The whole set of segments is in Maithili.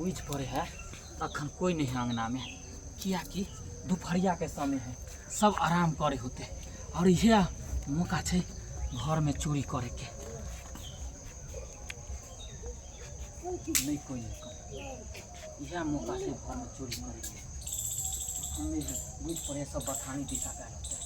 बुझि पड़े है अखन कोई नहीं है अंगना में, कियाकि दुपहरिया के समय है, सब आराम करे होते और यह मौका छै घर में चोरी करे के। नहीं कोई नहीं करे, यह मौका छै घर में चोरी करे के। हमें बुझि पड़े सब बथानी दिशा गए होते।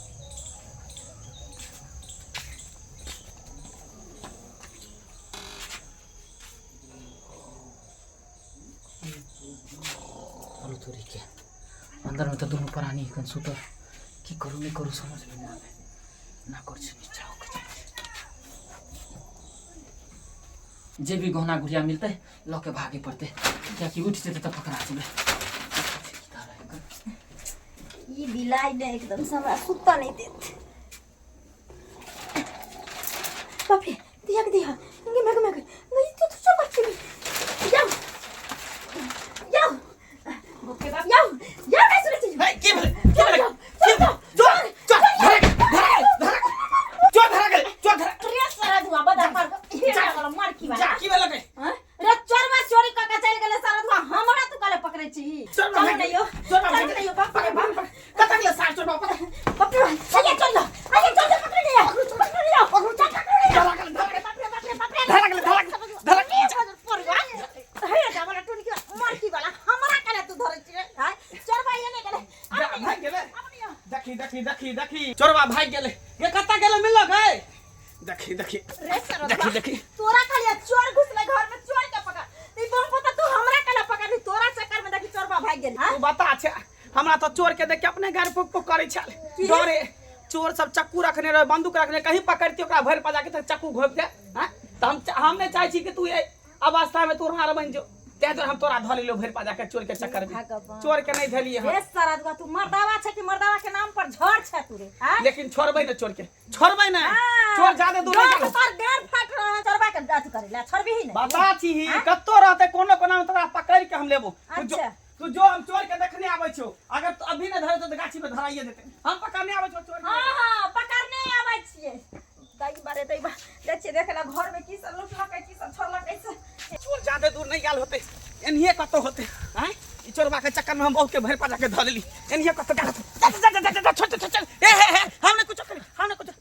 चलू चोरी के अंदर में तो दुनू प्राणी एखन सुतल, की करू नहीं करू समझ में नहीं आवे ना कर छै नीचा होके जाइ छै। जे भी गहना गुड़िया मिलते लऽ के भागे पड़ते, कियाकि उठि जेतै तऽ पकड़ा जेबै। ई बिलाइ ने एकदम से हमरा सुतऽ नहि देत। बाप रे, दिया के दिया गे मैं मैं नहीं तो तो चल बच्चे जाओ जाओ बाप रे बाप, जाओ जाओ नहीं सुने चीज हे, की भेलै? की भेलै? जाओ जाओ चोर चोर धरा गेल, धरा गेल, धरा गेल। चोर धरा गेल, चोर धरा रे सारा धुआं बदर पर हे वाला मार की जा वाला की भेलै गे? हां रे चोरवा चोरी क के चल गेले सारा धुआं, हमरा तू काले पकड़े छी? चोरवा चल भागि नहीं हो, चोरवा चल भागि नहीं हो, बाप रे पकड़, बाप पकड़, कतऽ गेलै सार चोरवा? पकड़। बाप रे बाप, आइए चल लो, आइए चल लो, पकड़ लिया, पकड़ लिया, पकड़ लिया। धरा गेल, धरा गेल, बाप रे बाप रे बाप रे, धरा गेल, धरा गेल, धरा गेल। जा, भागि गेलै। देखी देखी देखी देखी, चोरवा भागि गेलै गे। कतऽ गेलै मिलल गे? देखी देखी देखी देखी। तोरा खाली चोर घुसले घर में, चोर के पकड़ ई बम पता तू हमरा काला पकड़ ली, तोरा चक्कर में देखी चोरबा भाग गेल। तू बता छै, हमरा तो चोर के देख के अपने गार पुक पुक करै छल। डरे चोर सब चक्कू रखने रहे, बंदूक रखने, कहीं पकड़ती ओकरा भरि पजा के तऽ चक्कू घोपि दे। हैं तऽ हम नहि चाहै छी कि तू एहि अवस्था में तू राड़ बनि जो, ताहि दुआरे हम तोरा धऽ लेलियौ भरि पजा के चोर के चक्कर में। भगवान। चोर के नहि धलियै हम। रे सारा तू मर्दावा छै कि मर्दावा के नाम पर झड़ छै तू रे? हाँ? लेकिन छोड़बै ने चोर के, छोड़बै ने चोर, जादे दूर नहि डर गेलै। तोर गार फाट रहल, चोरबा के अथी करे ला छोड़बी ही नहीं। बता छी कत्तो रहते कोनो कोना में तोरा पकड़ के हम लेबो। तू जो, अच्छा। तू जो, हम चोर के देखने आबै छौ। अगर तू अभी नहि धरे तो गाछी में धराइए देते। हम पकड़ने आबै छौ चोर के। हाँ हाँ, पकड़ने आबै छियै। दाई बारे दाई बा जाइ छियै देखे ला घर में की सब लुटलकै, की सब छोड़लकै से। चोर जादे दूर नहीं गेल होते, एनहिए कतौ होते। आँय, ई चोरबा के चक्कर में हम बहुत के भरि पजा के धऽ लेली। एनहिए कतौ गेल होते। जा जा जा जा जा, छोड़ छोड़ छोड़, ए हे हे, हम नहीं कुछो करी, हम नहीं कुछो।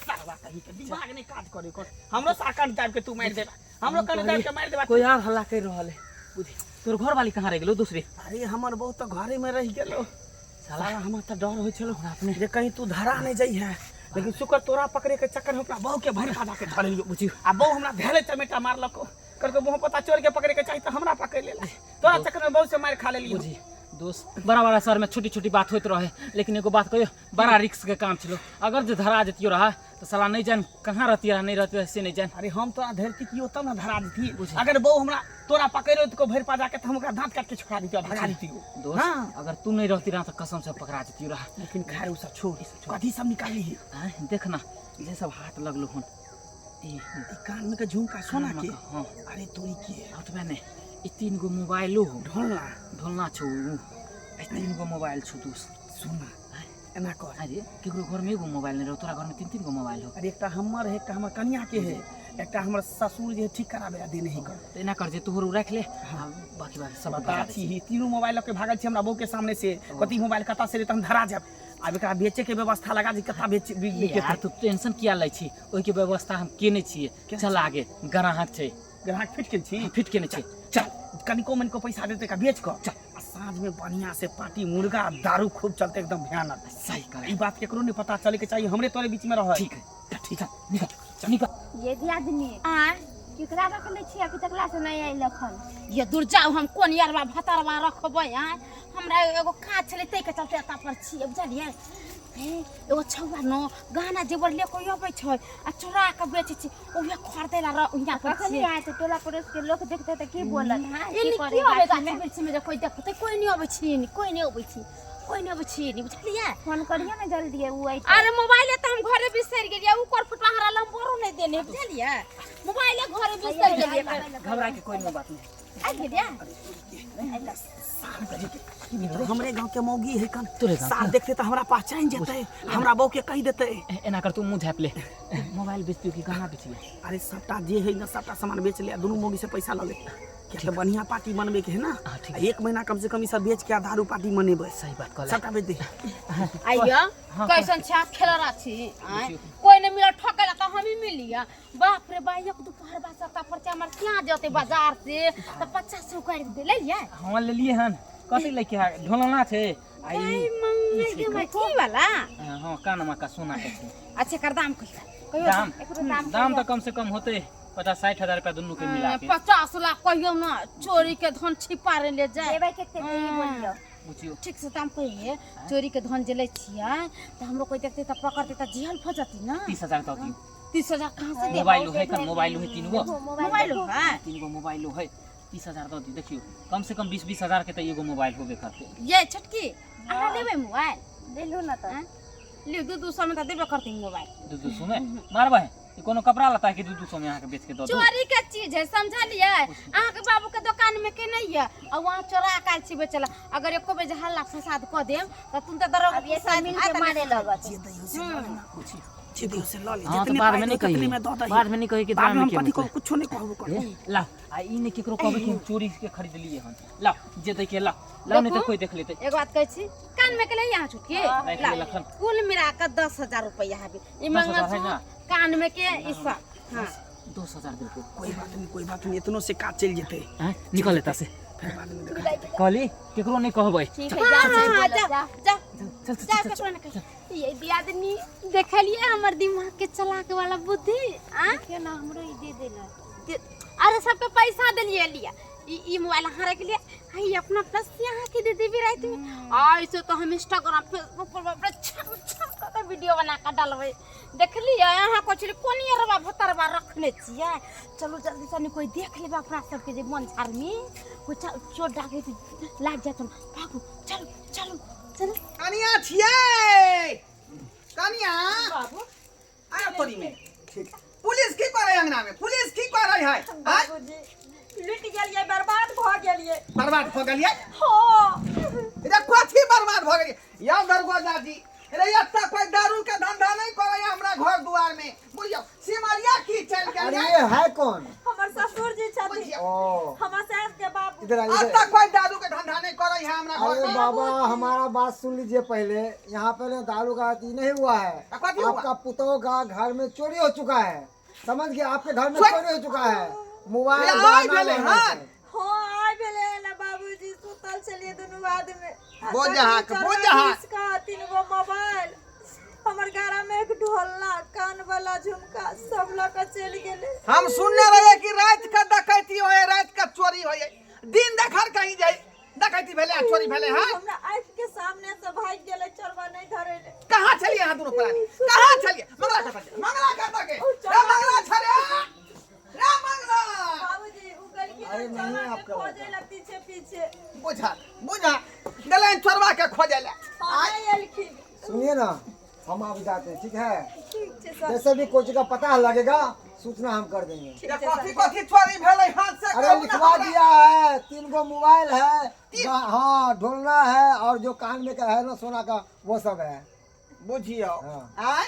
सारवा कहीं के दिमाग नहीं काज करे कर। हमरो साकन दाबि के तू मारि देबा, हमरो कन दाबि के मारि देबा। कोई आर हल्ला कर रहल है बुझी। तोर घर वाली कहाँ रह गेलो दूसरे? अरे हमर बहुत तऽ घरे में रहि गेलो साला। साला। हमर तऽ डर होइ छलो अपने जे कहीं तू धरा नहीं जाइ है, लेकिन शुक्र तोरा पकड़े के चक्कर में अपना बहू के भरि खा जाके धर लियो बुझियो। आ बहू हमरा धैले चमेटा मारलको, कहलको बहू पता चोर के पकड़े के चाही तऽ हमरा पकड़ लेला। तोरा चक्कर में बहू से मारि खा लेलियो। बुझी दोस्त, बड़ा बड़ा शहर में छोटी छोटी बात होइत रहे, लेकिन एगो बात कहियो, बड़ा रिस्क के काम छलो। अगर जे धरा जतियो रहा तो साला नहीं जान कहाँ रहती रहा, नहीं रहती रहा से नहीं जान। अरे हम तोरा धरती कियो तब ना धरा देती। अगर बहू हमरा तोरा पकड़ को भरि पा जाके तऽ हम ओकरा दांत काट के छोड़ा देती, भगा देती। दोस्त हाँ। अगर तू नहीं रहती रहा तो कसम से पकड़ा जतियो रहा। लेकिन खैर उ सब छोड़, कथी सब निकाली है? आँय, देख ना जे सब हाथ लगलो हन ई ई कान में के झुमका सोना के? हाँ। अरे तोरी के ओतबे नहीं, ई 3 गो मोबाइलो हो। ढोलना। ढोलना छौ उ। ई 3 गो मोबाइल छौ दोस्त। सुन एना कर। अरे केकरो घर में एगो मोबाइल नहीं रहो, तोरा घर में 3-3 गो मोबाइल हो। अरे एकटा हमर है, एकटा हमर कनिया के है, एकटा हमर ससुर जे ठीक कराबे ला देने ही कर। तो एना कर जे तोहर उ राख ले, आ बाकी बाकी सब बता भगा छी ही तीनों मोबाइल लके भागल छी हमरा बहू के सामने से। कथी मोबाइल कता से रे त हम धरा जाब। आब एकरा बेचे के व्यवस्था लगा जे कता बेच बिकेतै। यार तू टेंशन किया लै छी, ओहि के व्यवस्था हम केने छियै। चल आगे ग्राहक छै। ग्राहक फिट केने छी? हाँ, फिट केने छी। चल कनिको मनिको पैसा देते का बेच कऽ। चल। आ साँझ में बढ़िया से पार्टी, मुर्गा दारू खूब चलते एकदम भयानक। सही कहले। ई बात केकरो नहीं पता चले के चाहिए, हमरे तोरे बीच में रहे। ठीक है। ठीक है, निकल निकल। ये दियादनी आँ केकरा रखले छी अभी तक ला से नहीं आइल अखन? ये दूर जाओ, हम कोन यारवा भतरवा रखबै? आँ हमरा एगो काज छलै ताहि के चलते एतऽ पर छियै, बुझलियै? हे एगो छौआ न गहना जेवर ले के अबै छै आ चोरा के बेचै छै, उहे खरीदै ला हियाँ पर कखनी छियै। आए तऽ टोला पड़ोस के लोग देखते तऽ की बोलत? हाँ एनी की करे की अबै गाछी में? गाछी वृक्षी में जे कोइ देखतै? कोइ नहि अबै छै एनी, कोइ नहि अबै छै, कोइ नहि अबै छै एनी, बुझलियै? फोन करियो ने जल्दी उ अइतै। अरे मोबाइले तऽ हम घरे बिसरि गेलियै, उ कर फुटवा हमरा नंबरो नहि देने, बुझलियै? मोबाइले घरे बिसरि गेलियै। घबरा के कोई बात नहीं। आबि गेलियै। हमरे गांव के मौगी है कन। तोरे गाँव के? सार देखते तऽ हमरा पहचान जेतै, हमरा बहू के कहि देतै। एना कर तू मुँह झाँपि ले, मोबाइल बेच दियौ कि गहना बेचिए? अरे सबटा जे है ना सबटा सामान बेच ले, दुनू मौगी से पैसा लऽ ले। किया तऽ बढ़िया पार्टी मनबे के है ना। हाँ, ठीक। आ एक महीना कम से कम ई सब बेच के आ दारू पार्टी मनेबै। सही बात कहले। सबटा बेच दे। आइयो कैसन छा खेलरा छी आँय? कोई नहीं मिलल ठकेला तऽ हम ही मिलिया। बाप रे बा, एक दोपहर बाद सत्ता पर हमर क्या जते बाजार से तऽ 50 रुपया देले ये। हम लेलिए हन कथी लैके है? ढोलना छै आ ई मंगल के मथी वाला। हाँ, कानमा का सोना के छै। अच्छा, एकर दाम कहियो कहियो। दाम एकरो दाम। दाम तऽ कम से कम होते 50-60 हजार रुपया दुनू के मिला के। 50 लाख कहियो ना, चोरी के धन छिपा ले जाए। देबै कते ई बोलियो। बुझियो ठीक से दाम कहिए। चोरी के धन जे लै छियै तऽ हमरो कोई देखते तऽ पकड़ते तऽ जेल फसती ना। 30 हजार दऽ दियौ। 30 हजार कहाँ से देबै? मोबाइलो है कन, मोबाइलो है 3 गो। मोबाइल है। 3 गो मोबाइलो है। 30 हजार दऽ दियौ। देखियौ, कम से कम 20-20 हजार के तऽ एगो मोबाइल होबे करतै। ये छोटकी, अहाँ लेबै मोबाइल? देलू ना तऽ। लिउ, 2-2 सौ में तऽ देबे करती मोबाइल। 2-2 सौ में मारबै? ई कोनो कपड़ा लत्ता के 2-2 सौ में अहाँके बेच के दऽ दू? चोरी के चीज है, समझलियै? अहाँके बाबू के दुकान में के नहीं है आ वहाँ चोरा काल छी बेचला। अगर एको बेर जे हल्ला फसाद कऽ देम तऽ तुम तऽ दरोगा अब ये सब मिल के मारे लगत। जे दैयो से लऽ ले ना। जे दैयो से लऽ ले। हाँ, तऽ जितने बाद में पाइ नहीं देतै, कही ततने में दऽ दही। बाद में नहीं कही कि बाद में दाम हम के कथी मतलब। कहब? कुछो नहीं कहबो करबै। ला, आ ई नहीं केकरो कहबै कि हम चोरी के खरीद लिए हन। ला, जे दै के ला ला, नहीं तऽ कोई देख लेतै। एगो बात कहै छी, कान में के ले यहाँ छोटकी। राखि ला, लेलक हन। कुल मिला कऽ 10,000 रुपया हबे ई 10,000 है ना? मंगलसूत्र, कान में के ई सब। हाँ। 10,000 देलको। कोई बात नहीं, कोई बात नहीं, इतनो से काज चलि जेतै। हैं, निकल लेता से। फिर बाद में देखा। कहली केकरो नहीं कहबै। ठीक है, जा। हाँ हाँ, जा जा। जा। चल चल। जा, केकरो नहीं कही। ये दियादनी, देखलिए हमर दिमाग के चलाके वाला बुद्धि आ? देखियो ना, हमरो ई दे देलक। अरे, सबके पैसा देलिए लिया। ई ई मोबाइल अहाँ रख लिया, ई अपना प्लस यहाँ के दे देबी रात में। आ ऐसे तो हम इंस्टाग्राम फेसबुक पर बाप रे छम छम कऽ के वीडियो बना के डालबै। देखलिए अहाँ कुछ कोन अरबा भतरबा रखने छियै। चलू जल्दी से, नहीं कोई देख लेबे अपना सबके जे मन झाड़ में कोई चोट डाके लाग जात। भागू, चलू चलू चलू। कनिया छियै, कनिया। बाबू। आयो तोरी में। पुलिस की करे अंगना में? पुलिस की करे है, आय? बाबूजी, लुटि गेलियै, बर्बाद भऽ गेलियै। बर्बाद भऽ गेलियै? हाँ। रे, कथी बर्बाद भऽ गेलियै यौ दरगोजा जी? रे, एतऽ कोई दारू के धंधा नहीं करे हमरा घर दुआर में, बुझियौ। सिमरिया की चलि अरे, गेलियै? ये है कौन? हमर ससुर जी छथिन। बुझियौ। ओ। हमर सास के बाबू। इधर आइए, इधर। एतऽ कोई दारू के धंधा नहीं करे है हमरा घर अरे में। बाबा, हमारा बात सुन लीजिए पहले। यहाँ पे ना दारू का अथी नहीं हुआ है। कथी हुआ? आपका पुतोह का घर में चोरी हो चुका है, समझ गए? आपके घर में चोरी- चोरी हो चुका है, मोबाइल अरे, आइ गहना भेलै वहना हन? सब। हाँ, आइ भेलै हन बाबूजी। सुतल छलियै दुनू आदमी। आ बोझ अहाँके, तखन बोझ चोरबा अहाँ। घुसि कऽ 3 गो मोबाइल, हमर घर में एक ढोलना, कान वाला झुमका सब लऽ कऽ चलि गेलै। हम सुनने रहियै कि रात के डकैती होय, रात के चोरी होय। दिन देखर कहीं जाय डकैती भेलै आ चोरी भेलै। हाँ। हमरा आँखि के सामने से भागि गेलै चोरबा, नहि धरेलै। कहाँ छलियै अहाँ दुनू प्राणी? कहाँ छलियै? मंगला कतऽ छै? मंगला कतऽ के रे? मंगला छरे रे, मंगला। बाबूजी, उ गेलखिन। अरे, नहीं चोरबा के आपका खोजे लड़का। ला पीछे पीछे। बुझा बुझा गेलनि चोरबा के खोजै लए। हाँ, नहि एलखिन। सुनिए ना, हम आप जाते हैं, ठीक है? ठीक छै सर। जैसे भी कोई चीज का पता लगेगा, सूचना हम कर देंगे। ठीक छै कथी सर। कथी चोरी भेलै हाथ से? अरे, कहू ना लिखवा हमरा। दिया है। 3 गो मोबाइल है, हाँ, ढोलना है और जो कान में का है ना सोना का, वो सब है। बुझियौ। हाँ। आय,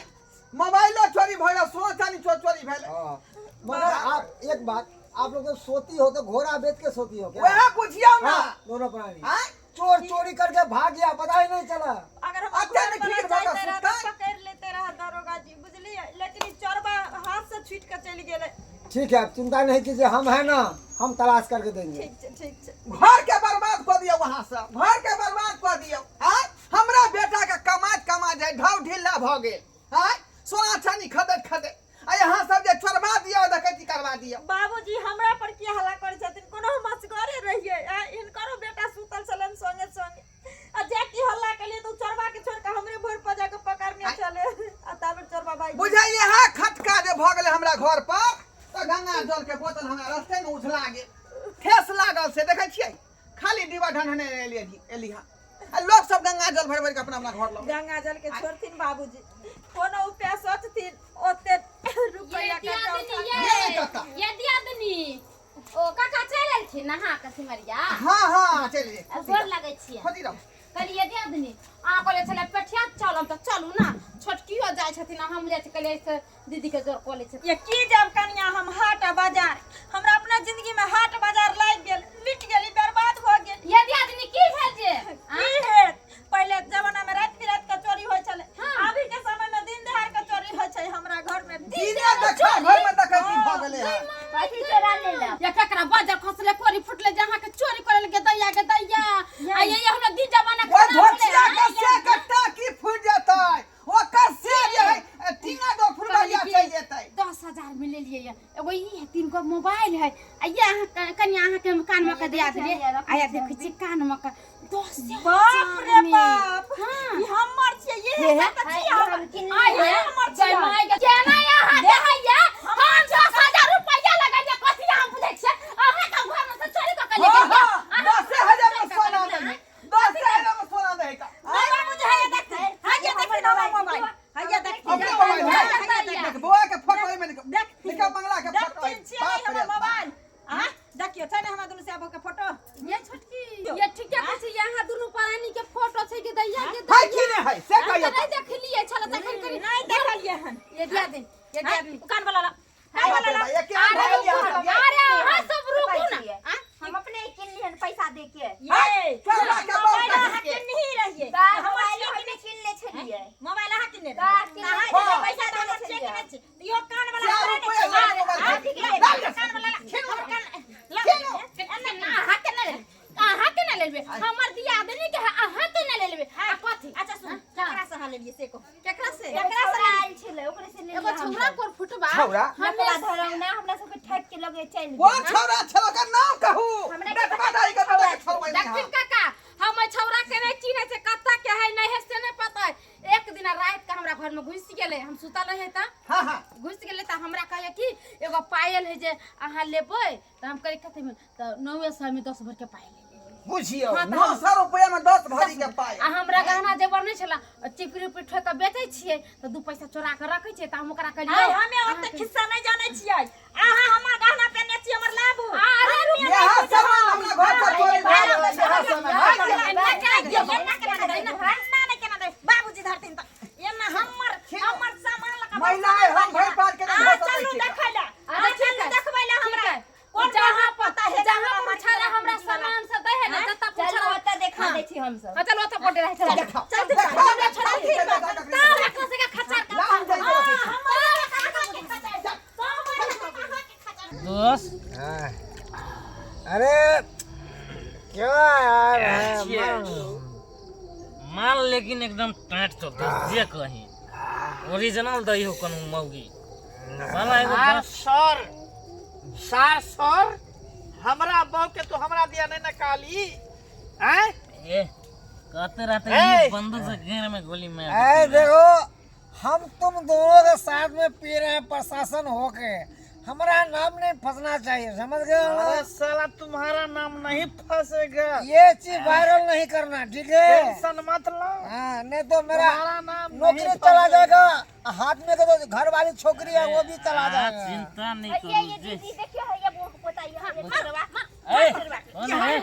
मोबाइलो चोरी भऽ गेल, सोना चानी चोरी भेलै। हाँ, मगर आप एक बात, आप लोग जब सोती हो तो घोड़ा बेच के सोती हो क्या? वएह बुझियौ ना। हाँ, दोनों प्राणी आय। चोर चोरी करके भाग गया, पता ही नहीं चला। अगर हम अते घर नहि पर फिक्र भऽ जाइते कऽ रह तऽ सुतै। पकड़ि लेते रह दरोगा जी, बुझलियै? लेकिन ई चोरबा हाथ से छूटि कऽ चलि गेलै। ठीक है, अब चिंता नहीं कीजिए, हम है ना, हम तलाश करके देंगे। ठीक छै, ठीक छै। घर के बर्बाद कऽ दियौ वहाँ से, घर के बर्बाद कऽ दियौ। आय, हमरा बेटा के कमाइत कमा जाय ढाव ढीला भऽ गेल। आय, सोना चानी खदैत खदैत आ यहाँ सब जे चोरबा दियौ, डकैती करवा दियौ। बाबूजी, हमरा पर की हल्ला करै छथिन? कोनो हम असगरे रहियै आ हिनकरो बेटा सुतल छलनि संगे संगे। आ जे की हल्ला केलियै तऽ उ चोरबा के छोड़ि कऽ हमरे भरि पर जाके पकड़ने छलै आ ताबे चोरबा भागि गेल। बुझलियै? हा, खटका जे भऽ गेलै हमरा घर पर तऽ गंगा जल के बोतल हमरा रस्ते में उझला गेल, ठेस लागल। से देखै छियै, खाली डिब्बा ढनढने एलियै एली हँ आ लोक सब गंगा जल भरि भरि के अपना अपना घर लऽ गंगा जल के छोड़थिन बाबूजी, कोनो उपाय सोचथिन, ओते रुपैआ ये कर्जा उठा दियादनी। ये ये काका। ये दियादनी, ओ काका चलि एलखिन नहा कऽ सिमरिया? हाँ हाँ, चलि आ गोर लगै छियै। खोजी रहू। कहलियै दियादनी अहाँ कहलियै छलै पेठिया चलब तऽ चलू ने छोटकियो जाइ छथिन आ हम जाइ छी कहलियै से दीदी के जोर कऽ लै छथिन। ये की जाब कनिया हम हाट आ बाजार, हमरा अपना जिंदगी में हाट बाजार लागि गेल, मिट गेली, बर्बाद भऽ गेल। ये दियादनी की भेल जे की हेत, पहिले जमाना में राति बिराति के चोरी होइ छलै, अभी के समय में दिन दहाड़ के चोरी होइ छै। हमरा घर में दिन दिने देखा घर में देखै की भऽ गेलै हँ। कथी चोरा लेलक? या केकरा बाजर खसले कोरी फुटले जे अहाँके चोरी करे लगे दैया के दैया आ ये हमरा दिन जमाना ओहि खराब भेलै। धोतिया के से कट्टा की फुटि जेतै, ओकर से जे है टीना दो फुलबरिया चलि जेतै। 10,000 में ले लिए एगो ई है, 3 गो मोबाइल है आ ये अहाँ कनिया अहाँके हम कान में के दिया देलियै आ ये देखै छी कान में के 10 बाप रे बाप, हाँ। ई हमर छियै, ये हे, सब तऽ छियै हमर। किन आइ ये हे हमर जय छियै। माय के केना अहाँ के हैया हम 10,000 रुपैया लगैया कथी अहाँ बुझै छियै अहाँ के घर में से चोरी कऽ के ले हाँ गेलियै। हाँ 10,000 में सोना दै, 10,000 में सोना दै का। नहीं बाबूजी, हैया देखथिन, हैया देखथिन हमर मोबाइल, हैया देखथिन। अपने मोबाइल है। हैया देखथिन। देख बौआ के फोटो एहिमे निक देखथिन। निका बंगला के फोटो है। देखथिन छियै नहीं बाप रे हमर बाप। मोबाइल। आ देखियौ छै ने हमरा दुनू से के फोटो। ये छोटकी ये ठीके कहै छै यहाँ दुनू प्राणी के फोटो छै के दैया के है कि नहि है से हम तऽ कहियौ। नहि देखलियै छल तखन करी नहीं देखलियै हन। ये दिया दे, ये दिया दे। कान वाला ला, कान बाप वाला रे ला। बाप, एके आम भऽ गेल अरे यहाँ। अरे अहाँ सब रुकू ना छियै। हम अपने किनली हन पैसा दे के। ये चोरबा के बाप मोबाइल कहि अहाँ के। किनही रहियै। का हमर मोबाइल छियै कि हमने नहि? किन ले छलियै। मोबाइल अहाँ किनने का रहियै? किनने अहाँ हाँ। जे पैसा देने छियै कि नहि छियै? इहो कान वाला चारि हमरे रुपैआ ने लऽ छियै। मोबाइल अहाँ खरीद। ठीक है, लाल जा। कान वाला ला। हमर कान ला। अहाँ के नहि लेबै, अहाँ के नहि लेबै हमर दियादनी के है, अहाँ के नहि लेबै आ कथी? अच्छा सुन, केकरा से अहाँ लेलियै से कहू। केकरा से? एगो केकरा से छौड़ा लेलियै? आयल छलै ओकरे से लेलियै। एगो छौड़ा कोर फुटबा छौड़ा? लकवा धरौना हमरा सबके ठक के लगे चलि गेल। कोन छौड़ा छल ओकर नाम कहू। हमरा के बेटबा दाई के बेटा के छोड़बै नहि देखथिन हम। काका हम ओहि छौड़ा के नहि चिन्है छै, कतऽ के है नहि है से नहि पता है। एक दिन राति के हमरा घर में घुसि गेलै, हम सुतल रहियै तऽ हाँ हाँ घुसि गेलै तऽ हमरा कहैया कि एगो पायल है जे अहाँ लेबै, तऽ हम कहलियै कते में, तऽ 900 में 10 भर के पायल लेलियै। बुझियौ हाँ, तऽ 900 रुपया में 10 भरी के पायल। आ हमरा गहना जेवर नहि छला, चिपरी उपरी ठोकि कऽ बेचै छियै तऽ 2 पैसा चोरा कऽ रखै छियै, तऽ हम ओकरा कहलियै आइ हमे ओते खिस्सा नहि जानै छियै। अहाँ हमर गहना पहिनने छी, हमर लाबू। अरे रुक, यह सामान हमरा घर से चोरी भऽ गेलै, यह सामान। एना केना दियौ, एना केना दै, एना नहि केना दै। बाबूजी धरथिन तऽ एना हमर हमर सामान लऽ कऽ महिला है, हम भरि पार के नहि अहाँ भऽ सकै चलू छी। देखै लए, अच्छा, अहाँ ठीक चलू है। देखबै लए ठीक हमरा। है। कोन जहाँ कहाँ पता है जहाँ पूछला हमरा सामान सब दै है ना, जतऽ चलू पूछला ओतऽ देखा दै छी हमसब। हाँ, चलू ओतऽ पटे रहै चलू। देखाओ, चल देखाओ, चल देखाओ, चल देखाओ, तब एकरा सबके खच्चर के ला हम जाइ छी। दोस्त हाँ। अरे क्यों यार है, माल लेकिन एकदम टाँट तो दोस्त जे कही ओरिजिनल दही हो कोनो मौगी साला एगो सार बात सर सार सर हमरा बहू के तू हमरा दिया नहीं ना काली हैं? ए कहते रहते ए! हैं बंदूक से घेर में गोली मार अरे देते हैं। देखो हम तुम दोनों के साथ में पी रहे हैं प्रशासन होके, हमारा नाम नहीं फंसना चाहिए, समझ गए हो ना? अरे साला तुम्हारा नाम नहीं फंसेगा, ये चीज वायरल नहीं करना, ठीक है? टेंशन मत लो। हाँ नहीं तो मेरा तुम्हारा नाम नहीं नौकरी चला फंसेगा। जाएगा, हाथ में के तो घर वाली छोकरी है वो भी चला हाँ, जाएगा। चिंता नहीं ये करो ये जे दीदी देखियो ये वो पोता ये छोड़वा। ए कौन है ए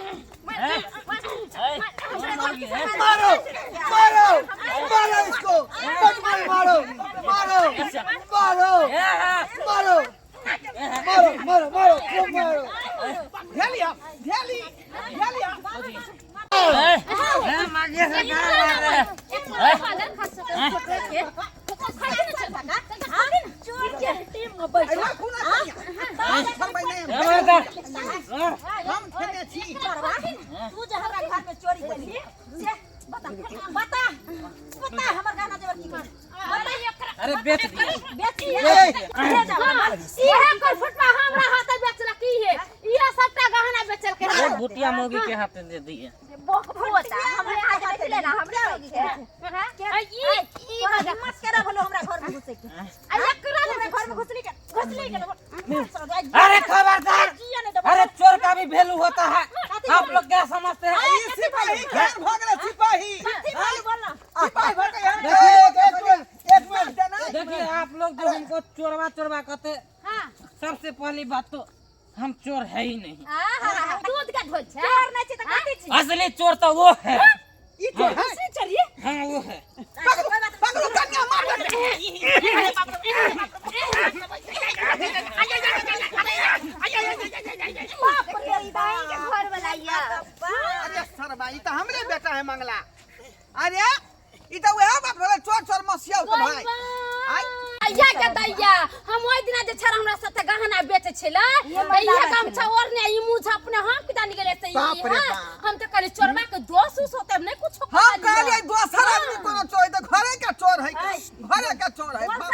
ए कौन मौगी है? मारो मारो मारो इसको, मत मारो मारो मारो मारो ए, हाँ। मारो मारो मारो मारो खूब मारो। धेली हम, धेली, धेली हम। ए, ए, मागे से कहाँ मार रहे हैं? चोर के टीम में बैठल। अरे खूना कनिया। छोड़बै नहि हम। ए, मार हम खेने छी। चोरबा, तू जे हमरा घर में चोरी केलही से बता, बता बता हमर गहना जेवर की कर। अरे बेच दिए। बेची ए, ले जा हमरा। इहे कोर फुटबा हमरा हाथे बेचलक इहे, इहे सबटा गहना बेचलकै। एक भुटिया मौगी के हाथ दे दिए। पोता हमरे हाथ बेचले ना हमरे होगी के। आ ई ई तोरा हिम्मत केना भेलो हमरा घर में घुसे के? आ एकरा हमरा घर में घुसली के घुसली के अरे खबरदार, जिया नहीं देबो। अरे चोर का भी वैल्यू होता है, आप लोग क्या समझते हैं? ई सिपाही केहन भऽ गेलै सिपाही? कथी बोलू बोल ना। सिपाही भऽ के एहन एक एक मिनट, एक मिनट। देखिए आप लोग जो हमको चोरवा चोरवा कहते, हां सबसे पहली बात तो हम चोर है ही नहीं। आहा दूध के ढोल छै। चोर नहीं छी त कथी छी? असली चोर तो वो है। ई चोर है? असली चोर ये हाँ वो है। पकड़ो पकड़ो कन्या मार दे। बाप रे दाई के घर वाला या अरे सरबा ई त हमरे बेटा है मंगला। अरे ई त वएह बात भेलै चोर चोर मसिया के भाई। आय अइया के दैया हम ओहि दिना जे छड़ हमरा साथे गहना बेचे छलै त इहे गमछा ओढ़ने ई मुँह झपने हम किदा निकले से ई बाप रे हाँ? बाप। हम त कहली चोरबा के दोष उस होते नहीं कुछो हम कहलियै दोसर आदमी कोनो चोर है त घरे के चोर है, घरे के चोर है। बाप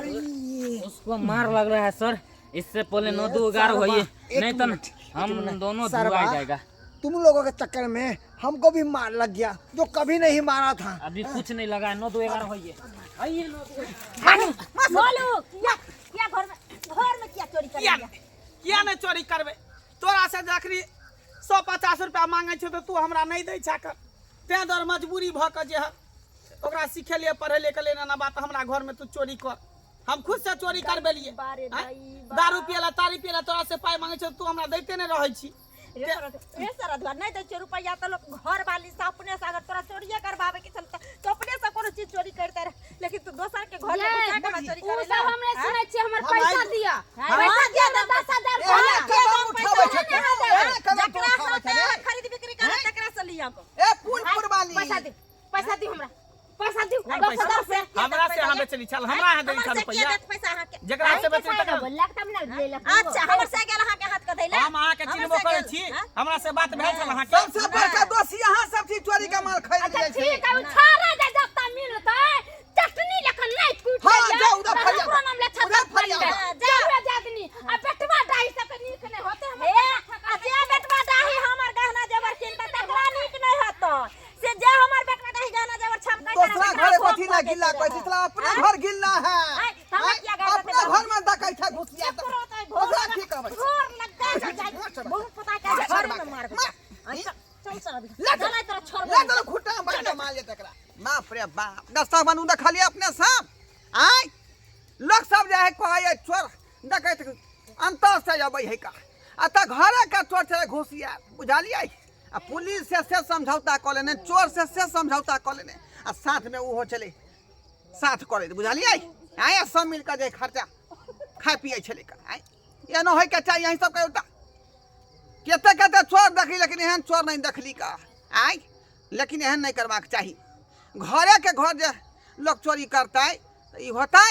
रे। उसको मार लग रहा है सर, इससे पहले नौ दो ग्यारह होइए, एक नहीं तो मिनट, एक हम मिनट। दोनों सरवा, धुआ जाएगा। तुम लोगों के चक्कर में हमको भी मार लग गया जो कभी नहीं मारा था। अभी कुछ नहीं लगा है, 9 2 11 होइए। आइए 9 2। बोलो किया किया घर में किया चोरी कर किया लिया? किया नहीं चोरी करबे? तोरा से जखनी 150 रुपया मांगे छौ तऽ तू हमरा नहीं दै छा कर, तें दुआरे मजबूरी भऽ कऽ जे है ओकरा सिखेलिए पढ़ेलिए कहलिए ना ना बात हमरा घर में तू चोरी कर, हम खुद से चोरी करबेलिए। बारे आँय? दाई, बा। दारू पियला तारी पियला तोरा से पाइ मांगे छौ तू हमरा दैते नहीं रहै छी। रे सरदुआ नहीं दै छियै रुपैआ तऽ लोक घर वाली से अपने से अगर तोरा चोरिये करबाबे के छल तऽ अपने से कोनो चीज चोरी करते रह, लेकिन तू दोसर के घर में घुसा के हमरा चोरी उ करे सब हमरे सुनै छियै, हमर हम पैसा आइ- दिअ, हाँ, पैसा दिअ, दिअ, 10,000 एहना रुपया। कदम उठाबै छै, एहना कदम तू जकरा उठाबै से छै रे। खरीद बिक्री करे तकरा से लिअ। ए पुल पुरवाली पैसा दे, पैसा दे हमरा, पैसा दे, कोन दस पैसा? हजार रुपया। हमरा से अहाँ बेचली छल, हमरा अहाँ देली छल हमर से किया रुपैआ। देत पैसा अहाँके? जकरा से बेचली तकरा। बोललक तब ना लेलक। अच्छा हमर से गेल अहाँके हाथ के धैला। हम अहाँके हमर चिन्हबो से करै गेल, छी, हाँ? हमरा से बात भेल छल अहाँके। सबसे बड़का दोषी अहाँ सब छी, चोरी के माल खरीद अच्छा लै छी। ठीक है, उ छाड़ा दे जब तक मिलतै, चटनी लेखन नहीं टूट हाँ, जाइए। जाउ, उधर तऽ फरियाद। हमरो नाम ले छत उधर पर फरियाद। ले। जाउ रे जादनी, आ बेटवा डाही सबके नीक नहि होतै, हमर ए, पैसा आ जे बेटवा डाही हमर गहना जेवर किनतै तकरा नीक नहि होतै, से जे हमर बेटवा डाही गहना जेवर छमकै दोसरा घरे कथी ला गिल्ला कहै छी, साला अपना घर गिल्ला है। आँय, तऽ हमरा किया गारि देतै अपना बाबू? घर में डकै छै घुसिया चुप तऽ। करो तऽ ओकरा की कहबै? घोर लगा छै जाइ, बहुत पता के घरे में मारबै। मार। चल चल अभी। ले चल। चल तोरा छोड़ ले चल खुट्टा में बांध के मार ले तकरा। बाप रे बाप, दस्ता बनू देखलियै अपने सब। आँय लोक सब जे है कहै है चोर डकैत अंतर से अबै है का, आ तऽ घरे के चोर छलै घुसिया, बुझलियै? आ पुलिस से समझौता कऽ लेने, चोर से समझौता कऽ लेने, आ साथ में ओहो छलै साथ करैत, बुझलियै? आँय सब मिल कऽ जे खर्चा खाइ पियै छलै का। आँय एनो होइके चाही अहीं सबके एउटा। कते कते चोर देखली लेकिन एहन चोर नहीं देखली का। आँय लेकिन एहन नहीं करबाक चाही, घरे के घर जे लोग चोरी करतै तऽ ई होतै।